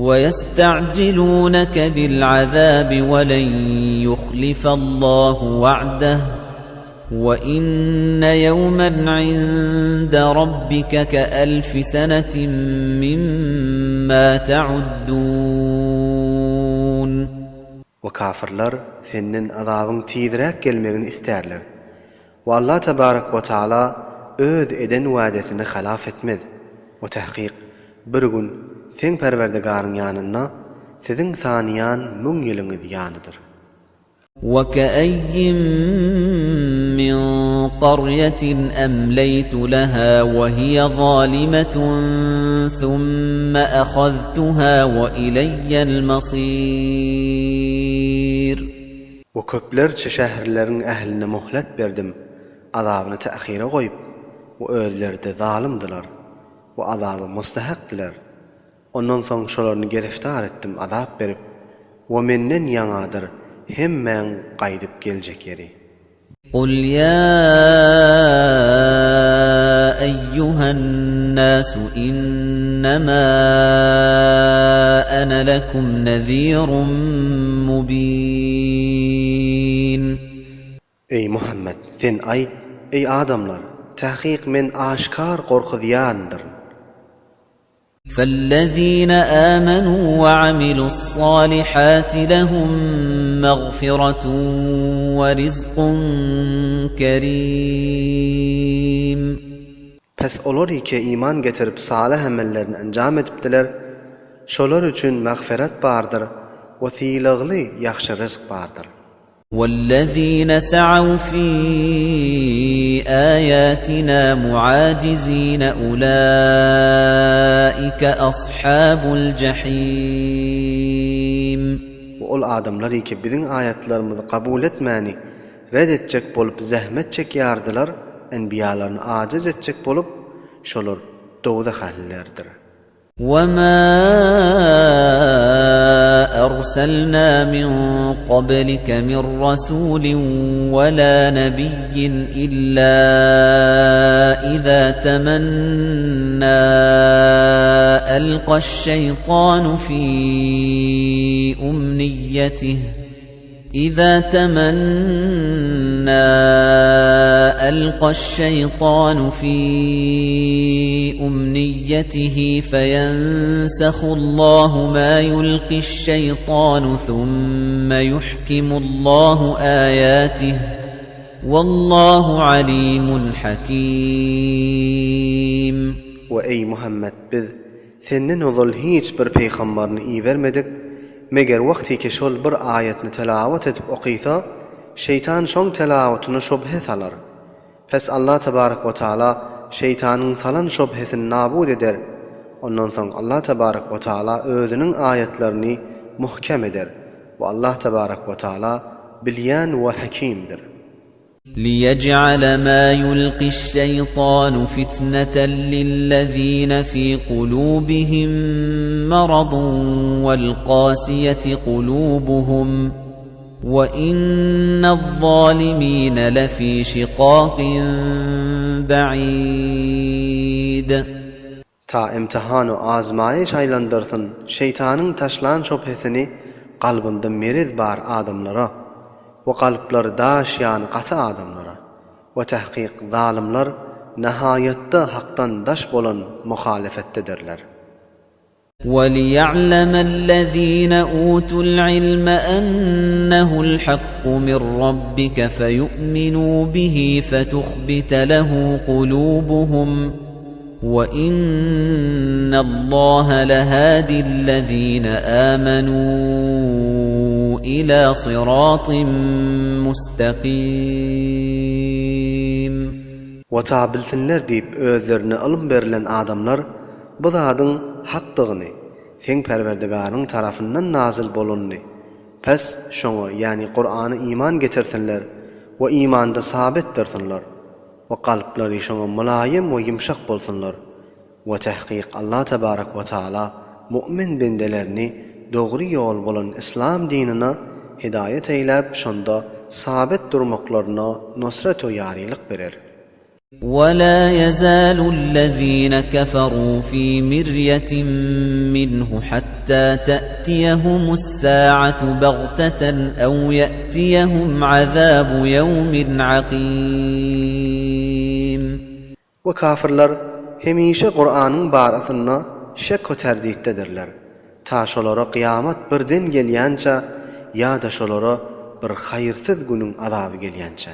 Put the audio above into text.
وَيَسْتَعْجِلُونَكَ بِالْعَذَابِ وَلَن يُخْلِفَ اللَّهُ وَعْدَهُ وَإِنَّ يَوْمًا عِندَ رَبِّكَ كَأَلْفِ سَنَةٍ مِّمَّا تَعُدُّونَ. We kafyrlar senden azabyň tizräk gelmegini istärler. We Allah tebarek we taala Öz eden wädesini halaf etmez. We tahkyk, bir gün seň Perwerdigaryň ýanynda siziň sanaýan müň ýylyňyz ýanydyr. وَكَأَيِّن مِّن قَرْيَةٍ أَمْلَيْتُ لَهَا وَهِيَ ظَالِمَةٌ ثُمَّ أَخَذْتُهَا وَإِلَيَّ الْمَصِيرُ. We köplerçe şäherleriň ähline muhlet berdim, azabyny tähire goýup, we özleri-de zalymdylar, we azaba mustahakdylar. Ondan soň şolaryny geriftar etdim azap berip, we menden ýaňadyr hemmäň gaýdyp geljek ýeri. Kul ýa eýýuhen-nasu innema ene lekum nezirun mubin. Eý, Muhammet, sen aýt, Eý, adamlar! Takyk men aşgär gorkuzýandyryn. فَالَّذِينَ آمَنُوا وَعَمِلُوا الصَّالِحَاتِ لَهُم مَّغْفِرَةٌ وَرِزْقٌ كَرِيمٌ. Pes olar ki iman getirip salyh emellerini enjam edipdiler, şolar üçin magfyrat bardyr we sylagly ýagşy ryzk bardyr. وَالَّذِينَ سَعَوْا فِي آيَاتِنَا مُعَاجِزِينَ أُولَٰئِكَ أَصْحَابُ الْجَحِيمِ. We ol adamlar ki biziň aýatlarymyzy kabul etmäni red etjek bolup zähmet çekýärdiler, enbiýalaryny ajiz etjek bolup, şolar dowzah ählileridir. وَمَا أَرْسَلْنَا مِن قَبْلِكَ مِن رَّسُولٍ وَلَا نَبِيٍّ إِلَّا إِذَا تَمَنَّىٰ أَلْقَى الشَّيْطَانُ فِي أُمْنِيَّتِهِ إِذَا تَمَنَّىٰ أَلْقَى الشَّيْطَانُ فِي أُمْنِيَّتِهِ فَيَنسَخُ اللَّهُ مَا يُلْقِي الشَّيْطَانُ ثُمَّ يُحْكِمُ اللَّهُ آيَاتِهِ وَاللَّهُ عَلِيمٌ حَكِيمٌ. We eý, Muhammet, biz Senden ozal hiç bir pygambaryny ibermedik, meger wagtyky şol bir aýatny telawat edip okysa, şeýtan şoň telawatyna şobhe salar. Pes Allah tebarek we taala şeýtanyň salan şobhesini nabud eder, ondan soň Allah tebarek we taala özüniň aýatlaryny muhkem eder we Allah tebarek we taala bilýän we hekimdir. لِيَجْعَلَ مَا يُلْقِي الشَّيْطَانُ فِتْنَةً لِّلَّذِينَ فِي قُلُوبِهِم مَّرَضٌ وَالْقَاسِيَةِ قُلُوبُهُمْ ۗ وَإِنَّ الظَّالِمِينَ لَفِي شِقَاقٍ بَعِيدٍ. Ta imtihan we azmaýyş aýlandyrsyn şeýtanyň taşlan şobhesini kalbynda merez bar adamlara we kalplary daş ýany gaty adamlara we tahkyk zalymlar nahaýatda hakdan daş bolan muhalefetdedirler. وَلِيَعْلَمَ الَّذِينَ أُوتُوا الْعِلْمَ أَنَّهُ الْحَقُّ مِنْ رَبِّكَ فَيُؤْمِنُوا بِهِ فَتُخْبِتَ لَهُ قُلُوبُهُمْ وَإِنَّ اللَّهَ لَهَادِ الَّذِينَ آمَنُوا إِلَى صِرَاطٍ مُسْتَقِيمٍ. We ta bilsinler diýip özlerine ylym berlen adamlar bu zadyň hakdygyny, seň Perwerdigaryň tarapyndan nazyl bolanyny, pes şoňa, ýagny Kurana iman getirsinler we imanda sabit dursunlar we kalplary şoňa mylaýym we ýumşak bolsunlar we tahkyk Allah tebarek we taala mu'min bendelerini dogry ýol bolan yslam dinine hidaýat eýläp şonda sabit durmaklaryna nusrat we ýarylyk berer. وَلَا يَزَالُ الَّذِينَ كَفَرُوا فِي مِرْيَةٍ مِّنْهُ حَتَّىٰ تَأْتِيَهُمُ السَّاعَةُ بَغْتَةً أَوْ يَأْتِيَهُمْ عَذَابُ يَوْمٍ عَقِيمٍ. We kafyrlar hemişe Kuranyň barasynda şek we terditdedirler, ta şolara kyýamat birden gelýänçä ýa-da şolara bir haýyrsyz günüň azaby gelýänçä.